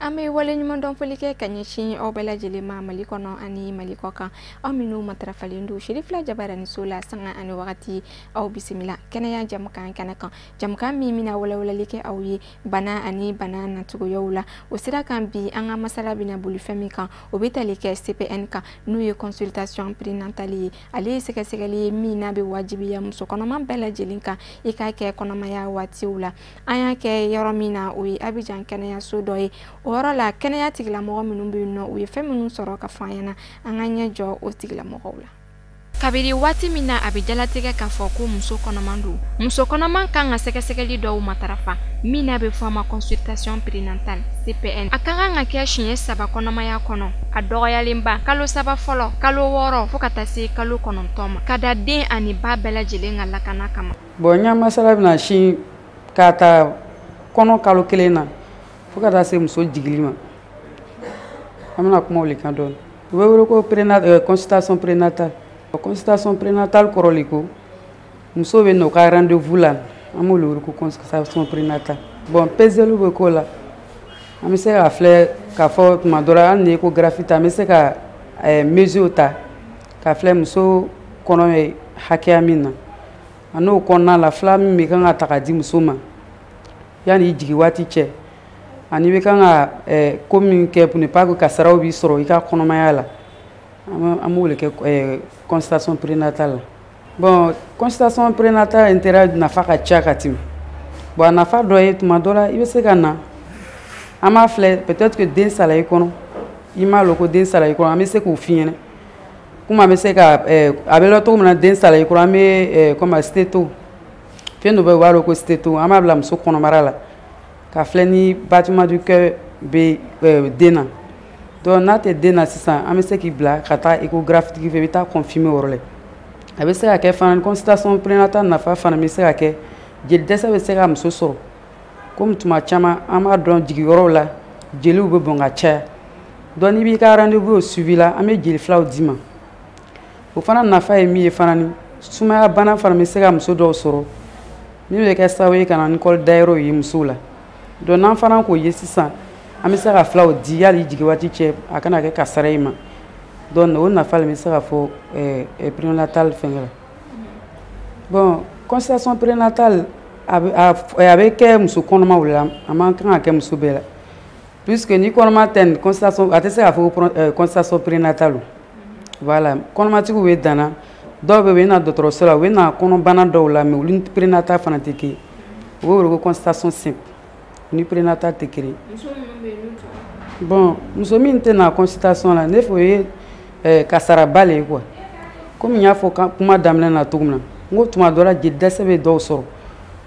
An bɛ waleɲuman dɔn foli kɛ ka ɲɛsin aw bɛɛ lajɛlen ma Mali kɔnɔ ani Mali kɔ kan, aw minnu matarafalen don Cherifla Jabaraniso la sanga ani wagati. Aw bisimila kɛnɛya jamukan kɛnɛ kan, jamukan min bɛna walawalali kɛ aw ye bana ani bana nacogoyaw la. O sira kan, bi an ka masala bɛna boli fɛn min kan, o bɛ tali kɛ CPN kan, n'o ye consultation prénatale ye. Ale ye sɛgɛsɛgɛli ye min n'a bɛ wajibiya muso kɔnɔma bɛɛ lajɛlen kan i k'a kɛ kɔnɔmaya waatiw la. An y'a kɛ yɔrɔ min na, o ye Abidjan kɛnɛyaso dɔ ye. O yɔrɔ la, kɛnɛya tigilamɔgɔ minnu bɛ yen nɔ, u ye fɛn minnu sɔrɔ ka fɔ an ɲɛna, an ka ɲɛ jɔ o tigilamɔgɔw la. Kabini waati min na a bɛ jalatigɛ k'a fɔ ko muso kɔnɔman don, muso kɔnɔman kan ka sɛgɛsɛgɛli dɔw matarafa min n'a bɛ fɔ a ma consultation prénatale, CPN. A ka kan ka kɛ siɲɛ 3 kɔnɔmaya kɔnɔ, a dɔgɔyalenba kalo 3 fɔlɔ, kalo 6, fo ka taa se kalo 9 ma, ka da den ani ba bɛɛ lajɛlen ka lakana kama. Bon, n ka masala bɛna sin k'a ta kɔnɔ kalo 1 na fo ka taa se muso jigili ma. An bɛna kuma o de kan dɔɔni. U bɛ wele ko consultation prénatale. Consultation prénatale kɔrɔ le ko muso bɛ na u ka rendez-vous la, an b'o le wele ko consultation prénatale. Bon, peseliw bɛ k'o la, an bɛ se k'a filɛ k'a fɔ tuma dɔ la, hali ni échographie ta, an bɛ se ka mesure ta k'a filɛ muso kɔnɔ ye hakɛya min na, a n'o kɔnɔna la fila min bɛ kan ka ta ka di muso ma yanni i jigin waati cɛ, ani i bɛ kan ka ko min kɛ pour ne pas que kasaraw b'i sɔrɔ i ka kɔnɔmaya la. An b'o de kɛ consultation prénatale la. Bon, consultation prénatale intérêt nafa ka ca ka tɛmɛ. Bon, a nafa dɔ ye, tuma dɔ la i bɛ se ka na, an b'a filɛ, peut-être que den sala i kɔnɔ, i m'a lɔn ko den sala i kɔnɔ, an bɛ se k'o f'i ɲɛna. Komi an bɛ se ka a bɛ lɔn cogo min na den sala i kɔnɔ, an bɛ comme stétho, fɛn dɔ bɛ yen, u b'a dɔn ko stétho, an b'a bila muso kɔnɔbara la ka filɛ ni battement du cœur bɛ den na. Donc n'a tɛ den na sisan, an bɛ se k'i bila ka taa échographie tigi fɛ, i bɛ taa confirmer o yɔrɔ la. A bɛ se ka kɛ fana, consultation prénatale nafa fana bɛ se ka kɛ, jeli dɛsɛ bɛ se ka muso sɔrɔ. Komi tuma caman an b'a dɔn jigiyɔrɔw la jeliw bɛ bɔn ka caya, donc n'i b'i ka rendez-vous suivi la, an bɛ jeli filaw d'i ma. O fana nafa ye min ye fana, ni sumaya bana fana bɛ se ka muso dɔw sɔrɔ min bɛ kɛ sababu ye ka na ni col d'aéro ye musow la. Donc n'an fana k'o ye sisan, an bɛ se ka filaw di hali jigin waati cɛ, a kana kɛ kasara i ma. Donc o nafa le bɛ se ka fɔ prénatal fɛngɛ la. Bon, consultation prénatale a bɛ kɛ muso kɔnɔmaw la, a man kan ka kɛ muso bɛɛ la, puisque ni kɔnɔma tɛ nin consultation, a tɛ se k'a fɔ ko consultation prénatale. Voilà, kɔnɔmatigiw bɛ danna, dɔw bɛ yen, u bɛ na dɔgɔtɔrɔso la, u bɛ na kɔnɔbana dɔw la, mais olu ni prénatal fana tɛ kɛ. U b'o wele ko consultation simple, ni prénatal tɛ kelen. Bon, muso min tɛ na consultation la, ne fɛ o ye kasaraba le ye quoi. Komi n y'a fɔ kuma daminɛ na cogo min na, n ko tuma dɔ la jeli dɛsɛ bɛ dɔw sɔrɔ,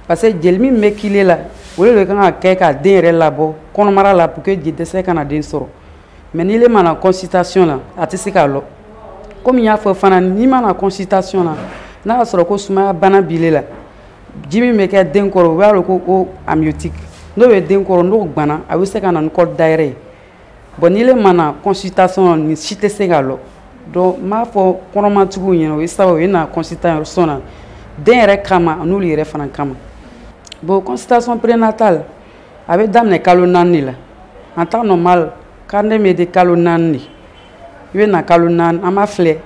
parce que jeli min bɛ kile la, o de kan ka kɛ ka den yɛrɛ labɔ kɔnɔmara la pour que jeli dɛsɛ kana den sɔrɔ. Mais n'i le ma na consultation la, a tɛ se k'a lɔ. Komi n y'a fɔ fana, n'i ma na consultation la, n'a y'a sɔrɔ ko sumaya bana b'i la, ji min bɛ kɛ den kɔrɔ, u b'a dɔn ko eau amniotique, n'o bɛ den kɔrɔ, n'o gwanna, a bɛ se ka na ni col d'aéré ye. Bon, n'i le ma na consultation na, nin si tɛ se ka lɔ. Donc n b'a fɔ kɔnɔmatigiw ɲɛna, o ye sababu ye na consultation na den yɛrɛ kama, a n'olu yɛrɛ fana kama. Bon, consultation prénatale a bɛ daminɛ kalo 4 de la. En temps normal, carnet bɛ di kalo 4 de. I bɛ na kalo 4, an b'a filɛ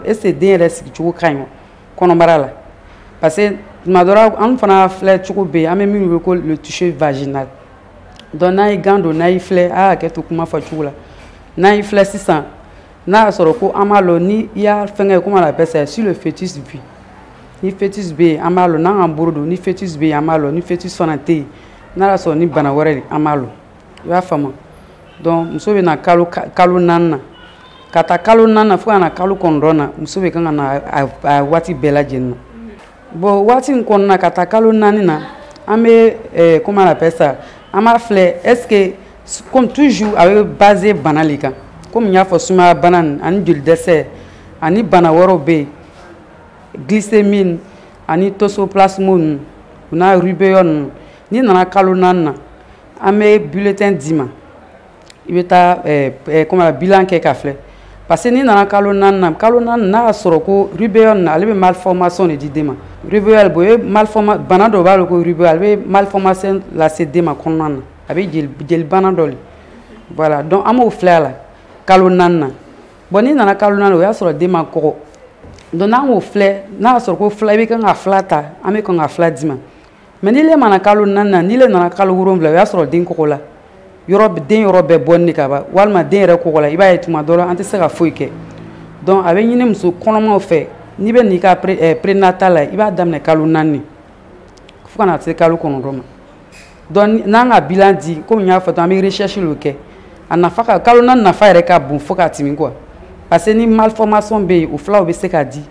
est ce que den yɛrɛ sigicogo ka ɲi wa kɔnɔbara la, parce que tuma dɔ la an fana filɛ cogo bɛ yen, an bɛ min wele ko le toucher vaginal. Donc n'a ye gant don, n'a y'i filɛ, a y'a hakɛ to kuma fɔ cogo la, n'a y'i filɛ sisan, n'a y'a sɔrɔ ko an b'a lɔn ni i y'a fɛngɛ, comment on appelle ça, si le fœtus vit, ni fœtus bɛ yen, an b'a lɔn. N'an k'an bolo don, ni fœtus bɛ yen, an b'a lɔn. Ni fœtus fana tɛ yen, n'a y'a sɔrɔ ni bana wɛrɛ de, an b'a lɔn. I b'a faamu. Donc muso bɛ na kalo 4 na, ka taa kalo 4 na fo ka na kalo 9 na, muso bɛ kan ka na a waati bɛɛ lajɛlen na. Bon, waati in kɔnɔna, ka taa kalo 4 na, an bɛ comment on appelle ça, an b'a filɛ est ce que, comme toujours, a bɛ basé bana le kan. Komi n y'a fɔ, sumaya bana nin ani joli dɛsɛ ani bana wɛrɛw bɛ yen, glycémie ani toxoplasmose ninnu, u n'a rubéole ninnu. N'i nana kalo 4 na, an bɛ bulletin d'i ma, i bɛ taa comment, bilan kɛ ka filɛ. Parce que n'i nana kalo 4 na, kalo 4, n'a y'a sɔrɔ ko rubéole nin, ale bɛ malformation de di den ma. Rubéole, o ye malforma bana dɔ b'a la ko rubéole, ale bɛ malformation lase den ma kɔnɔna na, a bɛ jeli bana dɔ le. Voilà, donc an b'o filɛ a la kalo 4 na. Bon, n'i nana kalo 4, o y'a sɔrɔ den ma kɔgɔ. Donc n'an y'o filɛ, n'a y'a sɔrɔ ko fila, i bɛ kan ka fila ta, an bɛ kɔn ka fila d'i ma. Mais n'i le mana kalo 4 na, n'i le nana kalo 7, o y'a sɔrɔ den kɔgɔ la, yɔrɔ den yɔrɔ bɛɛ bɔni de ka ban, walima den yɛrɛ kɔgɔ la, i b'a ye tuma dɔ la an tɛ se ka foyi kɛ. Donc a bɛ ɲini muso kɔnɔmaw fɛ, n'i bɛ n'i ka prénatal la, i b'a daminɛ kalo 4 fo ka na se kalo 9 ma. Donc n'an ka bilan di, komi n y'a fɔ ten, an bɛ recherche de kɛ. A nafa ka, kalo 4 nafa yɛrɛ ka bon fo ka tɛmɛ quoi, parce que ni malformation bɛ yen, o filaw bɛ se ka di.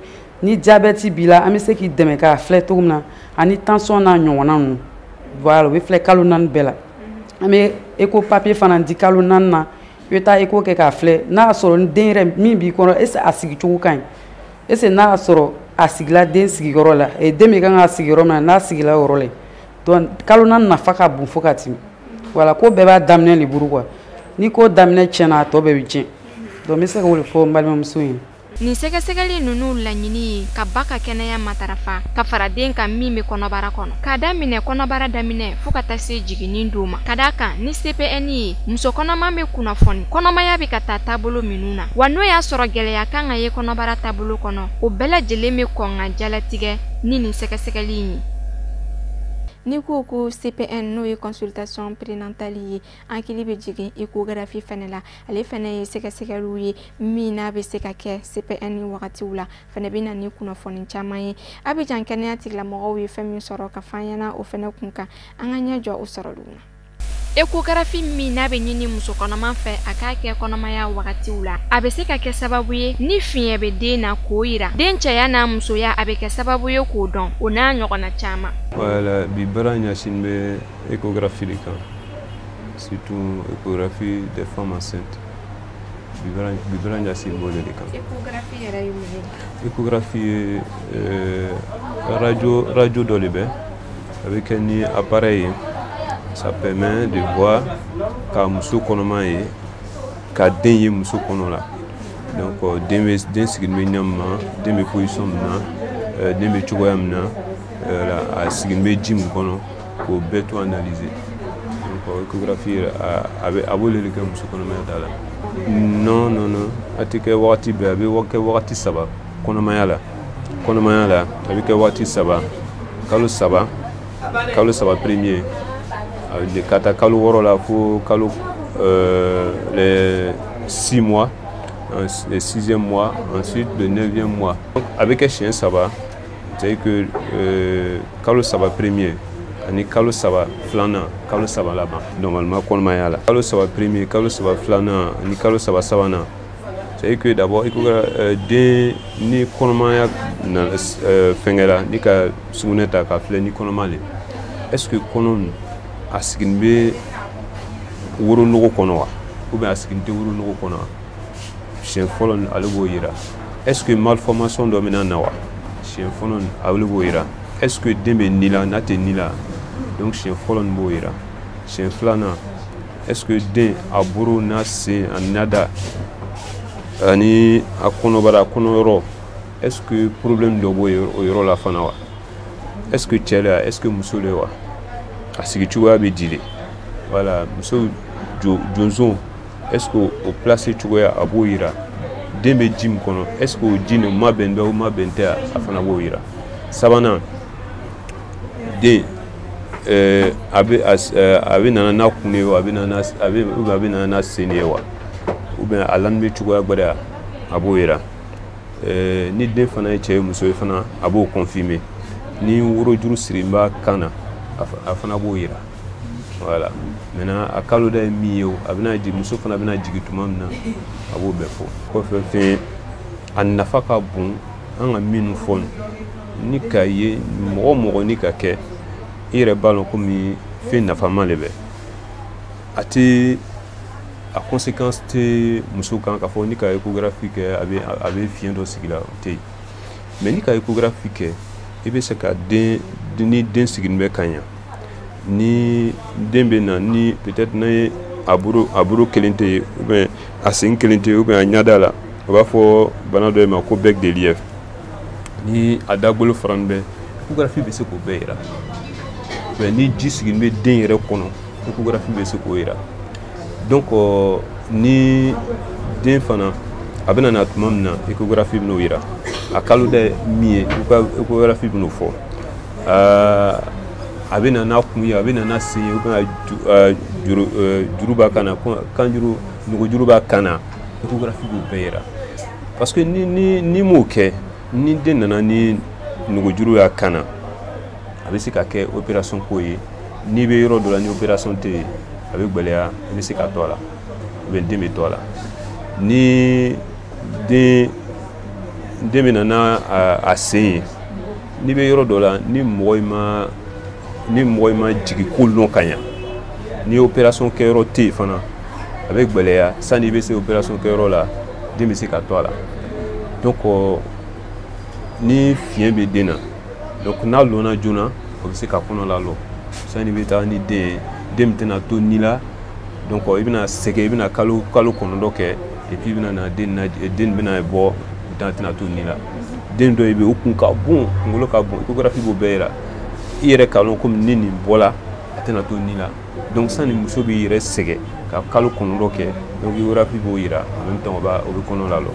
Ni diabète b'i la, an bɛ se k'i dɛmɛ k'a filɛ cogo min na, ani tension n'a ɲɔgɔnna ninnu. Voilà, o bɛ filɛ kalo 4 bɛɛ la. An bɛ écho papier fana di kalo 4 na, i bɛ taa écho kɛ k'a filɛ n'a y'a sɔrɔ ni den yɛrɛ min b'i kɔnɔ, est ce que a sigicogo ka ɲi, est ce que n'a y'a sɔrɔ a sigila den sigiyɔrɔ la, den bɛ kan ka sigi yɔrɔ min na, n'a sigila o yɔrɔ la. Donc kalo 4 nafa ka bon fo ka tɛmɛ. Voilà, ko bɛɛ b'a daminɛ de bolo quoi. Ni ko daminɛ tiɲɛna, a tɔ bɛɛ bɛ tiɲɛ. Donc n bɛ se k'o de fɔ n balimamuso ye. Nin sɛgɛsɛgɛli ninnu laɲini ye ka ba ka kɛnɛya matarafa ka fara den kan min bɛ kɔnɔbara kɔnɔ, k'a daminɛ kɔnɔbara daminɛ fo ka taa se jiginni don ma. Ka d'a kan ni CPN ye, muso kɔnɔma bɛ kunnafoni kɔnɔmaya bɛ ka taa taabolo minnu na, wa n'o y'a sɔrɔ gɛlɛya kan ka ye kɔnɔbara taabolo kɔnɔ, o bɛɛ lajɛlen bɛ kɔn ka jalatigɛ ni nin sɛgɛsɛgɛli in ye. N'i ko ko CPN, n'o ye consultation prénatale ye, an hakili bɛ jigin échographie fɛnɛ la. Ale fɛnɛ ye sɛgɛsɛgɛliw ye min n'a bɛ se ka kɛ CPN wagatiw la, fɛnɛ bɛ na ni kunnafoni caman ye. Abidjan kɛnɛya tigilamɔgɔw ye fɛn min sɔrɔ ka f'an ɲɛna o fɛnɛ kun kan, an ka ɲɛ jɔ o sɔrɔliw na. Échographie min n'a bɛ ɲini muso kɔnɔma fɛ a k'a kɛ kɔnɔmaya wagatiw la, a bɛ se ka kɛ sababu ye ni fiɲɛ bɛ den na k'o yira, den cɛya n'a musoya, a bɛ kɛ sababu ye k'o dɔn, o n'a ɲɔgɔnna caman. Voilà, bi baara ɲɛsin bɛ échographie de kan, surtout échographie des femmes enceintes. Bi baara ɲɛsin b'o de kan. Échographie yɛrɛ ye mun ye? Échographie ye radio dɔ de bɛ, a bɛ kɛ ni appareil ye. Ça permet de voir ka muso kɔnɔma ye, ka den ye muso kɔnɔ la. Donc den bɛ, den sigilen bɛ ɲɛ min ma, den bɛ position min na, den bɛ cogoya min na, a sigilen bɛ ji min kɔnɔ, k'o bɛɛ to analyser. Donc échographie yɛrɛ, a b'o de kɛ muso kɔnɔmaya da la. Non, non, non, a tɛ kɛ wagati bɛɛ, a bɛ kɛ wagati 3 kɔnɔmaya la. Kɔnɔmaya la, a bɛ kɛ wagati 3, kalo 3, kalo 3 premier, ka taa kalo 6 la fo kalo les 6 mois, le 6e mois, ensuite le 9e mois. Donc, a bɛ kɛ siɲɛ 3, c'est que kalo 3 premier ani kalo 3 filanan, kalo 3 laban normalement kɔnɔmaya la. Kalo 3 premier, kalo 3 filanan ani kalo 3 sabanan. C'est que d'abord den ni kɔnɔmaya na fɛngɛ la, ni ka sugunɛ ta ka filɛ ni kɔnɔma le, est-ce que kɔnɔ a sigilen bɛ woronogo kɔnɔ wa, ou bien a sigilen tɛ woronogo kɔnɔ wa? Siɲɛ fɔlɔ nin, ale b'o yira. Est-ce que malformation dɔ bɛna na wa? Siɲɛ fɔlɔ nin, ale b'o yira. Est-ce que den bɛ ni la, n'a tɛ ni la? Donc siɲɛ fɔlɔ nin b'o yira. Siɲɛ filanan, est-ce que den a bolo n'a sen a n'a da ani a kɔnɔbara, a kɔnɔyɔrɔ, est-ce que problème dɔ b'o yɔrɔ la fana wa? Est-ce que cɛ la, est-ce que muso le wa? A sigi cogoya bɛ di de? Voilà, muso jonson, est-ce que o place cogoya, a b'o yira. Den bɛ ji min kɔnɔ, est-ce que o ji nin ma bɛn bɛ o ma bɛn tɛ, a fana b'o yira. Sabanan, den a bɛ nana n'a kun de ye wa, a bɛ nana a bɛ ou bien a bɛ nana n'a sen de ye wa, ou bien a lani bɛ cogoya gbɛrɛ, a b'o yira. Ni den fana ye cɛ ye, muso ye fana, a b'o confirmer. Ni worojuru siri b'a kan na, a fana b'o yira. Voilà, maintenant a kalo da ye min ye o, a bɛna jigin, muso fana bɛna jigin tuma min na, a b'o bɛɛ fɔ. Kɔfɛ fɛn a nafa ka bon, an ka minnu fɔ ni k'a ye mɔgɔ o mɔgɔ ni ka kɛ, i yɛrɛ b'a dɔn komi fɛn nafama de bɛ a tɛ. A conséquence tɛ muso kan k'a fɔ ni ka échographie kɛ a bɛ fiɲɛ dɔ sigi la, o tɛ yen. Mais ni ka échographie kɛ, i bɛ se ka den, ni den sigilen bɛ ka ɲa, ni den bɛ na, ni peut-être n'a a bolo kelen tɛ yen, ou bien a sen kelen tɛ yen, ou bien a ɲɛda la, o b'a fɔ bana dɔ ma ko bec de lièvre, ni a dabolo faranin bɛ, échographie bɛ se k'o bɛɛ yira. Mais ni ji sigilen bɛ den yɛrɛ kɔnɔ, échographie bɛ se k'o yira. Donc ni den fana a bɛna na tuma min na, échographie bɛn'o yira. A kalo da min ye, échographie bɛn'o fɔ. A bɛ na n'a kun ye, a bɛ na n'a sen ye, ou bien juru b'a kan na, kanjuru nugujuru b'a kan na, échographie b'o bɛɛ yira. Parce que ni m'o kɛ, ni den nana ni nugujuru y'a kan na, a bɛ se ka kɛ opération ko ye. N'i bɛ yɔrɔ dɔ la, ni opération tɛ yen, a bɛ gɛlɛya, i bɛ se ka to a la, ou bien den bɛ to a la. Ni den bɛ na n'a a sen ye, n'i bɛ yɔrɔ dɔ la, ni mɔgɔ ma jigin ko lɔn ka ɲa, ni opération kɛyɔrɔ tɛ yen fana, a bɛ gɛlɛya. Sanni i bɛ se opération kɛyɔrɔ la, den bɛ se ka to a la. Donc ni fiɲɛ bɛ den na, donc n'a lɔnna joona, o bɛ se ka kɔnɔ lalɔ. Sanni i bɛ taa ni den ye, den tɛna to ni la. Donc i bɛna sɛgɛn, i bɛna kalo 9 kɛ, et puis i bɛna na den bɛna bɔ, tɛna to ni la. Den dɔ bɛ yen, o kun ka bon, kunkolo ka bon, échographie b'o bɛɛ yira. I yɛrɛ k'a lɔn komi ni nin bɔla, a tɛna to ni la. Donc sanni muso b'i yɛrɛ sɛgɛn ka kalo 9 kɛ, donc échographie b'o yira. En même temps, o bɛ kɔnɔ lalɔ.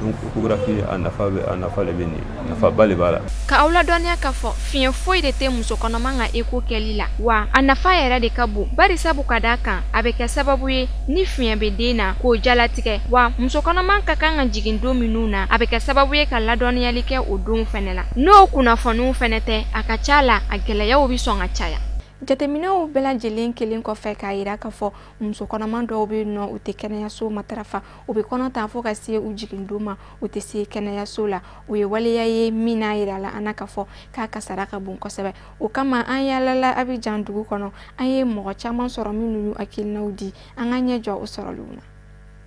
Donc échographie a nafa de bɛ nin ye, nafaba de b'a la. Ka aw ladɔnniya k'a fɔ fiɲɛ foyi de tɛ muso kɔnɔma ka écho kɛli la, wa a nafa yɛrɛ de ka bon, bari sabu ka d'a kan a bɛ kɛ sababu ye ni fiɲɛ bɛ den na k'o jalatigɛ, wa muso kɔnɔma ka kan ka jigin don minnu na, a bɛ kɛ sababu ye ka ladɔnniyali kɛ o don fɛnɛ la. N'o kunnafoniw fɛnɛ tɛ, a ka ca la a gɛlɛyaw bɛ sɔn ka caya. Jateminɛw bɛɛ lajɛlen kelen kɔfɛ k'a yira k'a fɔ muso kɔnɔma dɔw bɛ yen nɔ, u tɛ kɛnɛyaso matarafa, u bɛ kɔnɔ ta fo ka se u jigin don ma, u tɛ se kɛnɛyaso la. O ye waleya ye min n'a yira la an na k'a fɔ k'a kasara ka bon kosɛbɛ. O kama an yaalala Abidjan dugu kɔnɔ, an ye mɔgɔ caman sɔrɔ minnu y'u hakilinaw di. An ka ɲɛ jɔ o sɔrɔlenw na.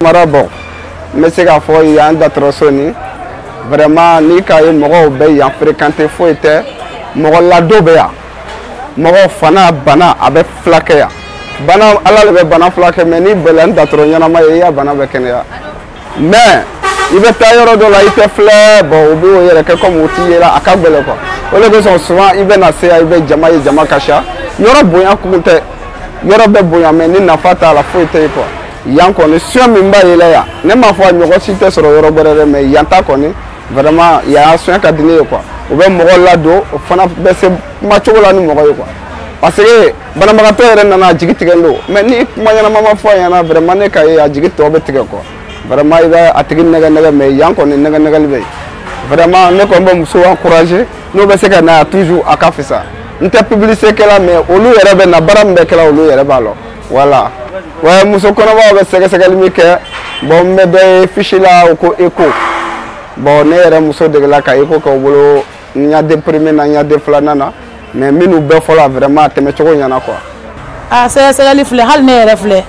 Mara bɔn, n bɛ se k'a fɔ yan dɔgɔtɔrɔso ni vraiment n'i k'a ye mɔgɔw bɛ yan fréquenter, foyi tɛ, mɔgɔ ladon bɛ yan. Mɔgɔ fana bana a bɛ fulakɛ yan. Bana ala de bɛ bana fulakɛ, mais ni bɛlɛn dɔgɔtɔrɔ ɲɛnama ye, i ya bana bɛ kɛnɛya. Mais i bɛ taa yɔrɔ dɔ la, i tɛ filɛ, bon u b'o yɛrɛ kɛ comme u t'i yela, a ka gɛlɛn quoi. O de kosɔn souvent i bɛ na se yan, i bɛ jama ye, jama ka ca. Yɔrɔ bonya kun tɛ, yɔrɔ bɛ bonya, mais ni nafa t'a la, foyi tɛ yen quoi. Yan kɔni soin min b'a yɛlɛ yan, ne m'a fɔ a ɲɔgɔn si tɛ sɔrɔ yɔrɔ wɛrɛ dɛ, mais yan ta kɔni vraiment yan soin ka di ne ye quoi. U bɛ mɔgɔ ladon, o fana bɛ se kuma cogo la ni mɔgɔ ye quoi. Parce que banabagatɔ yɛrɛ nana, a jigi tigɛlen don, mais ni kuma ɲɛnama ma fɔ a ɲɛna, vraiment ne ka ye a jigi tɔ bɛ tigɛ quoi. Vraiment i bɛ a tigi nɛgɛ nɛgɛ, mais yan kɔni nɛgɛ nɛgɛli bɛ yen. Vraiment ne kɔni bɛ musow encourager, n'o bɛ se ka na toujours, a ka fisa. N tɛ publicité kɛla, mais olu yɛrɛ bɛ na, baara min bɛ kɛla, olu yɛrɛ b'a lɔn. Voilà. Ouais, muso kɔnɔmaw bɛ sɛgɛsɛgɛli min kɛ, bon n bɛ dɔ ye fiche la, o ko écho. Bon ne yɛrɛ muso degela ka écho kɛ o bolo, n y'a den premier na, n y'a den filanan na, mais minnu bɛɛ fɔla vraiment a tɛmɛcogo ɲɛna quoi. A sɛgɛsɛgɛli filɛ, hali ne yɛrɛ filɛ,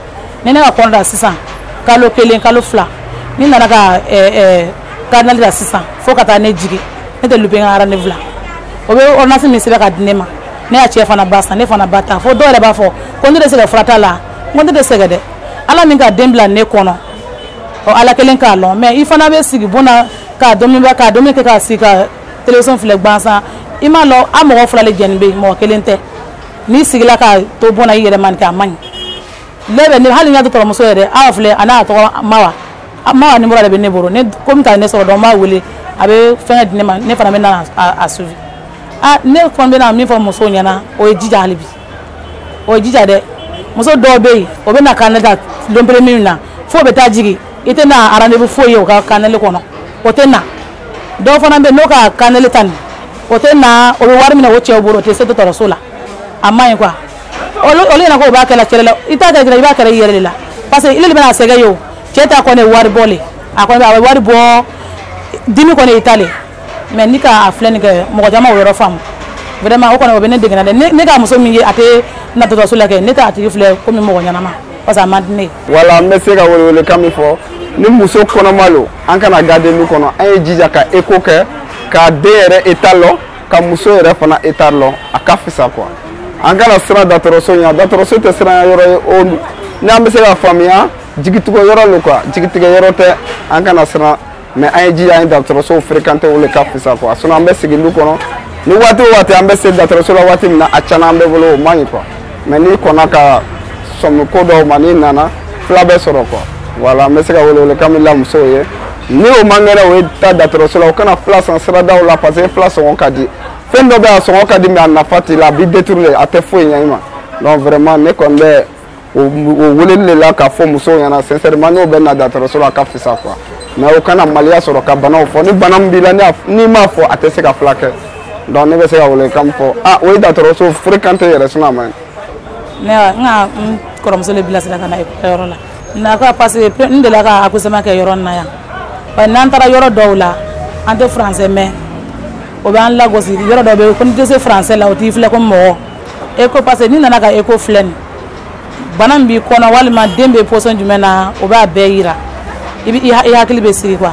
ni ne ka kɔnɔ da sisan kalo 1 kalo 2, ni nana ka cardinal la sisan fo ka taa ne jigin, ne tɛ lupe n ka rendez-vous la. O bɛ ordonnance min sɛbɛn ka di ne ma, ne y'a cɛ fana ba san, ne fana ba ta, fo dɔw yɛrɛ b'a fɔ ko ne tɛ se ka fura ta la, n ko ne tɛ sɛgɛn dɛ, Ala min ka den bila ne kɔnɔ, ɔ Ala kelen k'a lɔn. Mais i fana bɛ sigi bon na k'a dumuni kɛ k'a sigi ka télévision filɛ gansan, i m'a lɔn a mɔgɔ fila le jɛni bɛ yen, mɔgɔ kelen tɛ. N'i sigila ka to bon na i yɛrɛ ma nin kɛ, a man ɲi. Ne bɛ ne hali n ka dɔgɔtɔrɔmuso yɛrɛ, awa filɛ, a n'a tɔgɔ Mawa, Mawa numéro de bɛ ne bolo, ne komi ka ne sɔrɔ dɔrɔn n b'a wele, a bɛ fɛngɛ di ne ma, ne fana bɛ na a suivi. Ah, ne kɔni bɛna min fɔ musow ɲɛna, o ye jija hali bi, o ye jija dɛ. Muso dɔw bɛ yen, o bɛ na kan ta lon premier na, fo bɛ taa jigin, i tɛ na rendez-vous foyi ye o ka kanɛli kɔnɔ, o tɛ na. Dɔw fana bɛ yen, n'o ka kanɛli ta nin, o tɛ na, o bɛ wari minɛ o cɛw bolo, o tɛ se dɔgɔtɔrɔso la, a man ɲi quoi. Olu ɲɛna ko o b'a kɛ la cɛ la, i t'a kɛ i b'a kɛ i yɛrɛ de la, parce que ile de bɛna sɛgɛ ye o. Cɛ ta kɔni ye wari bɔ le, a kɔni a bɛ wari bɔ, dimi kɔni ye i ta le. Mais ni k'a filɛ nin kɛ, mɔgɔ caman o yɔrɔ faamu vraiment, o kɔni o bɛ ne dege na dɛ. Ne ka muso min ye a tɛ na dɔgɔtɔrɔso la kɛ, ne t'a tigi filɛ komi mɔgɔ ɲɛnama. Parce que a man di ne ye. Wala n bɛ se ka welewelekan min fɔ, ni muso kɔnɔma lo, an kana garder lu kɔnɔ, an ye jija ka écho kɛ ka den yɛrɛ état lɔn, ka muso yɛrɛ fana état lɔn, a ka fisa quoi. An kana siran dɔgɔtɔrɔso ɲɛ, dɔgɔtɔrɔso tɛ siran yɔrɔ ye, o n'an bɛ se ka faamuya, jigitigɛ yɔrɔ lo quoi, jigitigɛ yɔrɔ tɛ, an kana siran, mais an ye jija an ye dɔgɔtɔrɔsow fréquenter, o le ka fisa quoi. Sinon an bɛ sigi lu kɔnɔ ni waati o waati, an bɛ se dɔgɔtɔrɔso la waati min na, a cɛnna an bɛɛ bolo, o man ɲi quoi. Mais n'i kɔnna ka sɔmi ko dɔw ma, n'i nana fila bɛ sɔrɔ quoi. Voilà, n bɛ se ka welewelekan min la musow ye, ni o man kɛnɛ, o ye taa dɔgɔtɔrɔso la, o kana fila san siradaw la, parce que fila sɔngɔ ka di. Fɛn dɔ bɛ yen, a sɔngɔ ka di, mais a nafa t'i la, a b'i détourner, a tɛ foyi ɲɛ i ma. Donc vraiment ne kɔni bɛ o weleli de la k'a fɔ musow ɲɛna sincèrement, n'o bɛ na dɔgɔtɔrɔso la, a ka fisa quoi. Mais o kana maloya sɔrɔ ka banaw fɔ, ni bana min b'i la, n'i m'a fɔ, a tɛ se ka furakɛ. Donc ne bɛ se ka welewelekan min fɔ, ah, o ye dɔgɔtɔrɔso fréquenter yɛrɛ, sinon a man ɲi. Ne n ka n kɔrɔmuso de bilasira ka na yɔrɔ la na ko parce que n delila ka accouchement kɛ yɔrɔ in na yan. Bari n'an taara yɔrɔ dɔw la, an tɛ français mɛn, o b'an lagosi. Yɔrɔ dɔw bɛ yen ko n'i tɛ se français la, o t'i filɛ ko mɔgɔ. Écho, parce que n'i nana ka écho filɛ nin, bana min b'i kɔnɔ walima den bɛ position jumɛn na, o b'a bɛɛ yira, i bɛ i hakili bɛ sigi quoi.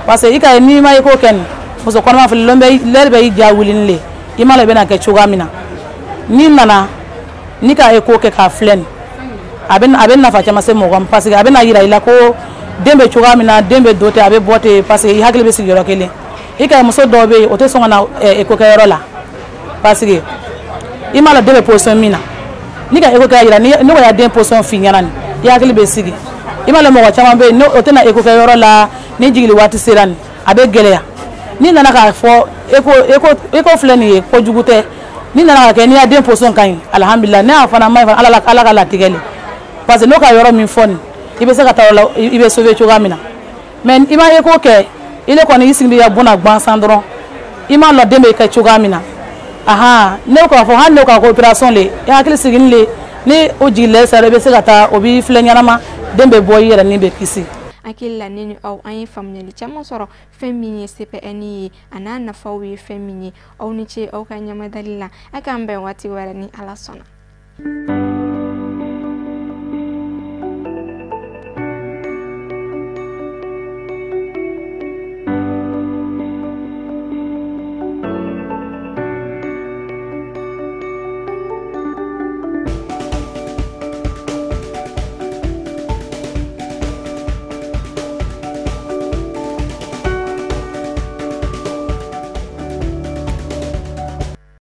Parce que i ka n'i ma écho kɛ nin, muso kɔnɔma filɛ, lɔn bɛ lɛri bɛ i ja wulini le, i m'a lɔn i bɛna kɛ cogoya min na. N'i nana n'i ka écho kɛ k'a filɛ nin, a bɛ nafa caman se mɔgɔ ma, parce que a bɛna yira i la ko den bɛ cogoya min na, den bɛ don ten, a bɛ bɔ ten, parce que i hakili bɛ sigi yɔrɔ kelen. I ka muso dɔw bɛ yen, o tɛ sɔn ka na écho kɛyɔrɔ la, parce que i m'a lɔn den bɛ position min na. N'i ka écho kɛ yira, ni ko y'a den position f'i ɲɛna nin, i hakili bɛ sigi. I m'a lɔn mɔgɔ caman bɛ yen, o tɛna écho kɛyɔrɔ la, ni jigili waati sera nin, a bɛ gɛlɛya. N'i nana k'a fɔ écho filɛ nin ye, kojugu tɛ. N'i nana ka kɛ, n'i y'a den position ka ɲi, alihamudulila. Ne y'a fana ma ɲi, ala ala ka latigɛ le, parce que n'o ka yɔrɔ min fɔ nin, i bɛ se ka taa o la, i bɛ sauver cogoya min na. Mais i ma écho kɛ, i le kɔni i sigilen i ka bon na gansan dɔrɔn, i m'a lɔn den bɛ kɛ cogoya min na. Ahan, ne k'a fɔ hali ne k'a ko opération le, i hakili sigini le, ni o jigin sera, i bɛ se ka taa, o b'i filɛ ɲɛnama, den bɛ bɔ, i yɛrɛ ni bɛ kisi. Hakili la, ne ni aw, an ye faamuyali caman sɔrɔ fɛn min ye CPN ye, a n'a nafaw ye fɛn min ye. Aw ni ce aw ka ɲamadali la. A k'an bɛn waati wɛrɛ ni Ala sɔnna.